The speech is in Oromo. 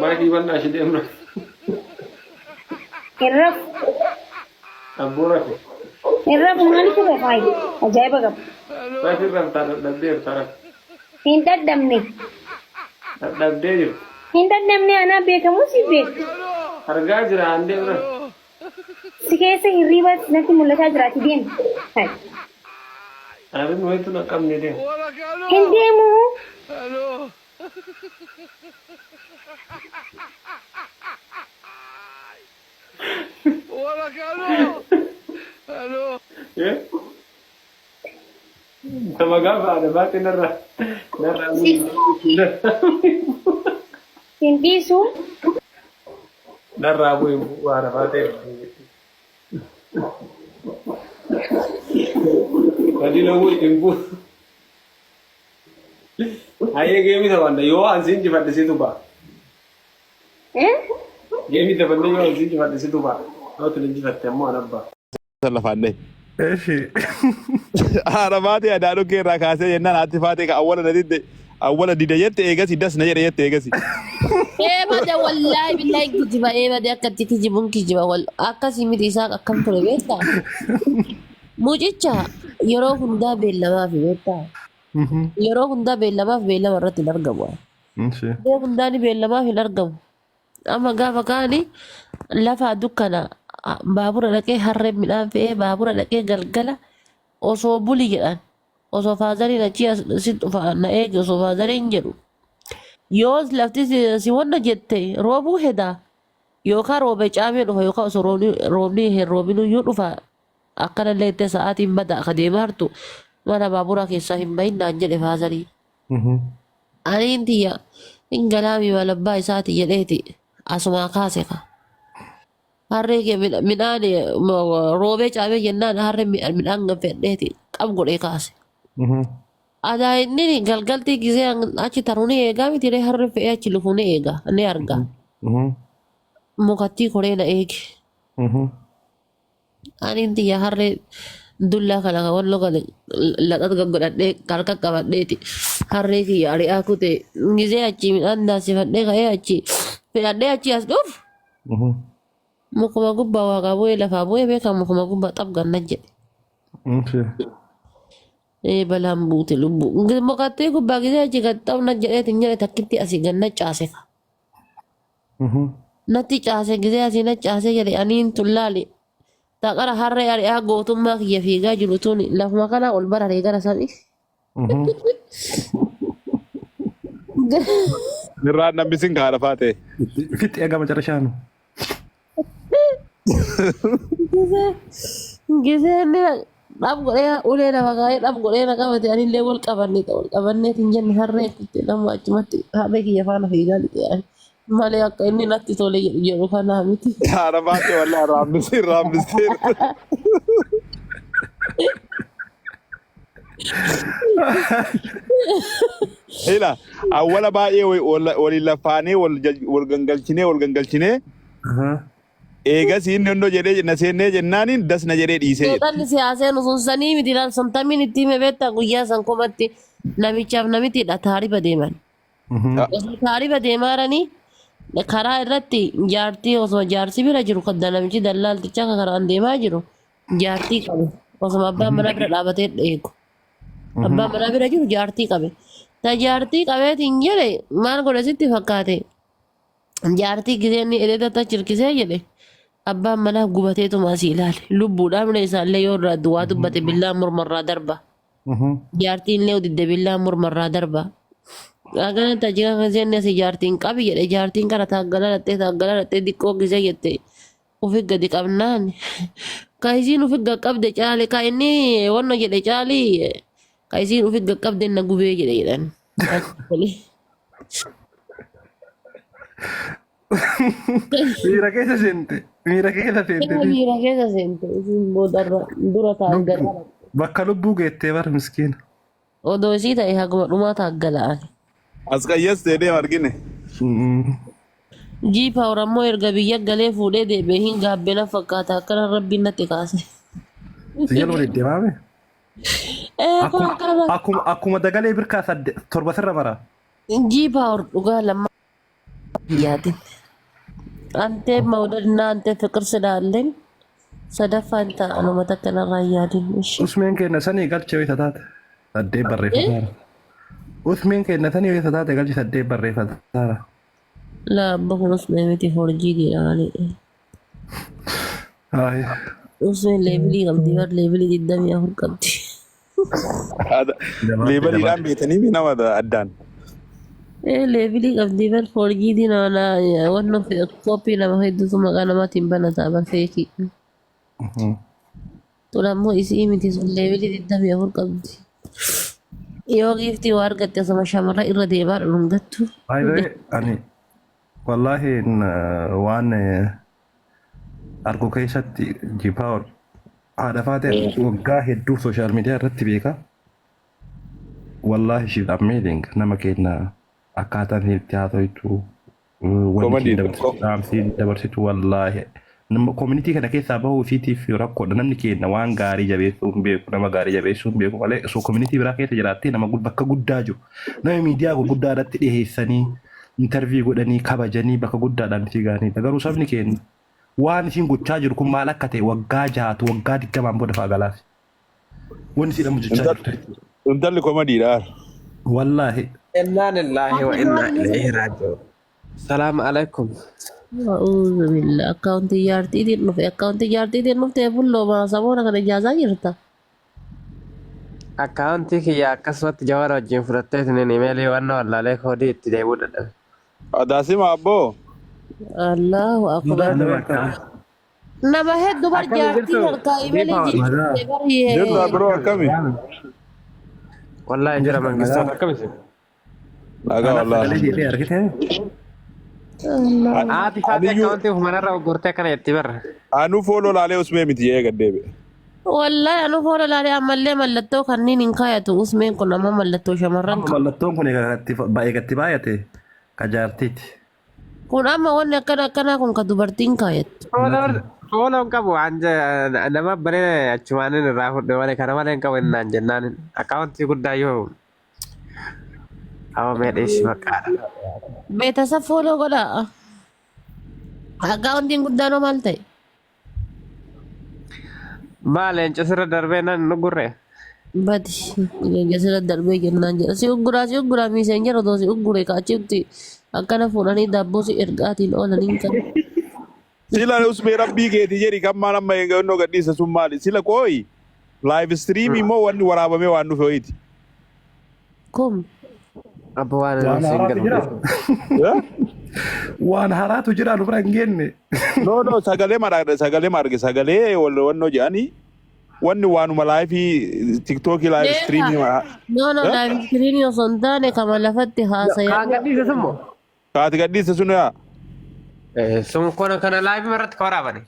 Maakii bannaa ishee deemna. Hin rafu. Abboo rafe. Hin rafu maaliif rafaa? Ajaa'iba qaba. Rafi raftaa dadhabdeerta rafi. Hin dadhabne. Dadhabdee jirta. Hin dadhabne anaa beekamu si beektu. Argaa jira an deem rafi. Si keessa hirriiba natti mul'ataa jira ati deemi. Hai. Aarin wayitu na qabne deem. Hin deemu. Eh? Nama gaafa haadha baate narra narra Si hin dhiisu. narraa bu'e haadha baatee. Fadila bu'e hin bu'u. Hayyee geemii taphanna yoo an siin jifadhe situ ba'a. Eh? Geemii taphanne yoo an siin jifadhe situ ba'a. Yoo ati na jifatte ammoo an abbaa. San lafaan dhahe. Eshi. Haadha faatee adaa dhukkee irraa kaasee jennaan haati faatee ka awwala na didde awwala dide jette eegasi das na jedhe jette eegasi. Ee bade wallaahi billahi kijiba ee bade akkatti kijibuun kijiba wal akkasii miti isaa akkam ture beektaa. Mucicha yeroo hundaa beellamaa fi beektaa. Yeroo hundaa beellamaaf beellama irratti hin argamu. Eshi. Yeroo hundaa ni beellamaaf hin argamu. Amma gaafa kaani lafaa dukkana baabura dhaqee harreen midhaan fe'ee baabura dhaqee galgala osoo buli jedhan osoo faazariin achii as si dhufa na eegi osoo faazariin jedhu yoos lafti si si wanna jette roobuu hedaa yookaan roobee caamee dhufa yookaan osoo roobni roobni hin roobinuyyuu dhufa akkanallee itti sa'aatiin bada akka deemaa jirtu mana baaburaa keessaa hin bahin naan jedhe faazarii. Aniin tiyya hin galaami malabbaa isaati jedheeti asumaa kaase ka. Harree kee midhaan roobee caamee jennaan harree midhaan ganfedheeti qab godhee kaase. Adaa inni galgaltii gisee achi taru ni eegaa miti ree harree fe'ee achi lufu ni eega ni arga. Mukattii koree na eege. Aniin tiyya harree dullaa kana kan walloo gale laxat gaggodhadhee harka qabadheeti harree kiyya ari'aa kute gizee achi midhaan daasifadhee ka'ee achi fe'adhee achi as dhufu mukuma gubbaa waaqaa bu'ee lafaa bu'ee beekaa mukuma gubbaa xab ganna jedhe. Ee balaan buute lubbuu. Mukattee gubbaa gizee achi gad xabna jedheetiin jedhe takkitti asii ganna caase ka. Natti caase gizee asii na caase jedhe aniin tun laali. Taqara harree ari'aa gootummaa kiyya fiigaa jiru tun lafuma kanaa ol bararee gara samii. Irraan nambisin ka haadha faatee. Fixi aga macarashaanu. Gisee inni dhab godhee ulee lafa kaa'ee dhab godhee na qabate anillee wal qabanne wal qabanneet hin jenne harree itti nama achumatti harree kiyya faana fiigaa lixe malee akka inni natti tole jedhu jedhu kanaa miti. Haadha faatee wallaahi raambisee raambistee. Ila awwala baay'ee waliin laffaanee wal gangalchinee wal gangalchinee eegas inni onnoo jedhee na seennee jennaaniin das na jedhee dhiisee jedhe. Seexanni siyaasee nu sun sanii miti laal santamiin itti hime beektaa guyyaa san komatti namichaaf namittiidha taariba deeman. Osoo taariba deemaaranii karaa irratti jaartii osoo jaarsi bira jiru kan namichi dallaaltichaa kan karaan deemaa jiru jaartii qabe osuma abbaan manaa bira dhaabatee eegu. Abbaan manaa bira jiru jaartii qabe. Ta jaartii qabeetiin jedhe maal godhe sitti fakkaate? Jaartii gisee inni ededa chirkisee jedhe abbaan manaa gubateetuma asii ilaale. Lubbuudhaan mana isaallee yoo irraa duwwaa dubbate billaan mormarraa darba. Jaartiin illee didde billaan mormarraa darba. Akkana tajaajila gisee inni asii jaartiin qabi jedhe jaartiin kara taaggala dhattee taaggala dhattee diqqoo gisee jette ufi gadi qabnaan ka isiin ufi gaqqabde caali ka inni wanna jedhe caali ka isiin ufi gaqqabde na gubee jedhe jedhan. Miira keessa seente. Miira keessa seente. Miira keessa seente isiin boodarra dura taaggala. Bakka lubbuu geettee bar miskiina. Odoo isii ta'e haguma dhumaa taaggala'an. As qayyas ta'e deema argine. G power ammoo erga biyya galee fuudhee deebi'ee hin gaabbe na fakkaata akkana rabbiin natti kaase. Si jala waliin deemaame. Ee kun Akkuma akkana akkuma akkuma dagalee birkaa sadde torba sirra mara. G power dhugaa lamma. Yaadin. አንተ መውደድና አንተ ፍቅር ስላለኝ sadaffaan ta'a anuma takka narraa hin yaadin. Ishi. Usmeen kenna sanii galchee wayita taate saddeet barreeffataara. Usmeen kenna sanii wayita taate galchi saddeet barreeffataara. Laa abba kun usmee miti forjii jedhani. Hayi. Usmeen leebilii qabdi bar leebilii 24 qabdi. Leebaliidhaan beekanii nama addaan. Ee leebilii qabdi bar forjii nama wanno koppii nama hedduutu maqaa namaatiin banataa bar feekii. Tun ammoo isii miti sun leebilii 24 qabdi. Yoo giiftii waa argatte osuma shamarra irra deemaa dhungattu. By the way, ani wallaahi waan argu keessatti jipaawar haadha faatee waggaa hedduu social media irratti beeka. Wallaahi she's amazing, nama keenya akkaataan itti haasoftu, wanni isheen dabarsitu, dhaamsi dabarsitu, wallaahi. Nama community kana keessaa bahuu isiitiif rakkoodha. Namni keenya waan gaarii jabeessuu hin beeku, nama gaarii jabeessuu hin beeku malee osoo community biraa keessa jiraattee nama bakka guddaa jiru. Nama miidiyaa gurguddaa irratti dhiyeessanii interview godhanii kabajanii bakka guddaadhaan isii gahanidha. Garuu sabni keenya waan isiin gochaa jiru kun maal akka ta'e waggaa 6tu waggaa 20n booda fa'aa galaaf. Wanni isiin amma jechaa jirtu. Intalli komadiidha. Wallaahi. Innaa lillaahi wa innaa ilayhi raaji'uun. Salaamu alaikum. A'uudhu billah akkaawuntii jaartiitiin dhufe, akkaawuntii jaartiitiin dhuftee bulloo maa saboona kana ijaazaa jirta. Akkaawuntii kiyya akkasumatti jawara wajjin fudhattee isiniin imeelii waan wallaalee koodii itti deebuu dadhabe. Adaasima abboo. Allahu akbar. Nama hedduu bar Akkami jaartii jirtu? harkaa imeelii jijjiirte bar. Jirta biroo, akkami? Wallaahi jira, mangistoota, akkam isin? Nagaa. Anaaf sagalee Wallaahi. jeetee argite. Haati faati Aniyyuu akkaawuntii ofumanarra gurgurtee akkana jetti barra. Anuu follow laalee usmee miti jedhee gad deebi'e. Wallahi anu follow laalee ammallee mallattoo kanneen hin kaayatu usmeen kun, amma mallattoo shamarran Amma mallattoon kun eegatti gatti baay'ate ka jaartiiti. Kun amma wanni akkana akkanaa kun ka dubartiin kaayattu. Follow hin qabu waan nama banee achumaanin irraa fudhe malee kana malee hin qabu innaan jennaan akkaawuntii guddaa yoo amma mee dhiisi maqaadha. Beetasa follow godhaa. Akkaawuntiin guddaan hoo maal ta'e? Maal leenca sirra darbee nan nu gurree? Badi leenca sirra darbee jennaan jedha. Si ugguraa, si ugguraa miiseen jedha, otoo si uggure kaachitti akkana fuudhanii daabboo si ergaatiin oolaniin kan. Sila usmee rabbii keeti jedhi, kan maal amma eegannoo gadhiisa sun maali? Sila qooyi live stream immoo wanni waraabamee waan dhufe wayiiti. Kum. Abbo waan Waan siin haaraatu galu. jira. Waan haaraatu jira, nu bira hin geenne. No, sagalee mara, sagalee marge, sagalee wal wannoo jedhanii wanni waanuma live TikTokii live stream. No, live stream osoo hin taane kama lafatti haasaya. Kaan gadhiise sun moo? Kaati gadhiise sun yaa. Sun kana live irratti ka waraabani.